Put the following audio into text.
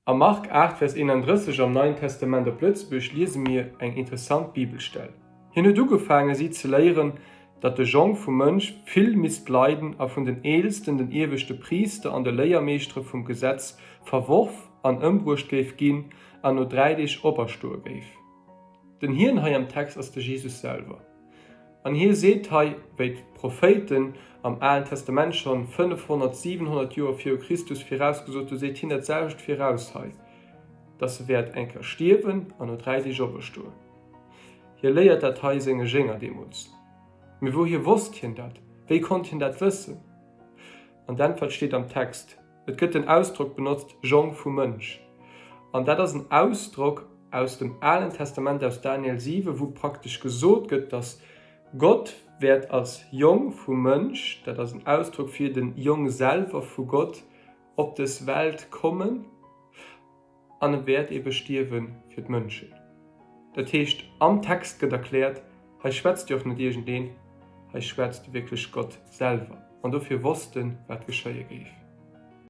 Am Mark 8, Vers 31 am Neien Testament op Lëtzebuerg liese mir eng interessant Bibelstell. Hien huet ugefaange si ze léieren, datt de Jong vum Mënsch vill misst leiden a vun den Eelsten, den ieweschte Priister an de Léiermeeschtere vum Gesetz verworf an ëmbruecht géif ginn an no 3 Deeg operstoe géif. Den Hien hei am Text ass de Jesus selwer. An hie seet hei, wéi d'Prophéiten am Alen Testament schonn 500, 700 Joer viru Christus virausgesot hu, seet hien dat selwecht viraus hei, dass e wäert eng Kéier stierwen an no 3 Deeg operstoen. Hie léiert dat hei senge Jénger deemools. Mee wouhier wosst hien dat? Wéi konnt hien dat wëssen? An d'Äntwert steet am Text. Et gëtt den Ausdrock benotzt Jong vum Mënsch. An dat ass en Ausdrock aus dem Alen Testament, aus Daniel 7, wou praktesch gesot gëtt, datt Gott wäert als Jong vum Mënsch, dat ass en Ausdrock fir den Jong selwer vu Gott, op dës Welt kommen an e wäert ebe stierwe fir d'Mënschen. Dat heescht, am Text gëtt erkläert, hei schwätzt jo och net iergendeen, hei schwätzt wierklech Gott selwer. An dofir wosst en, wat geschéie géif.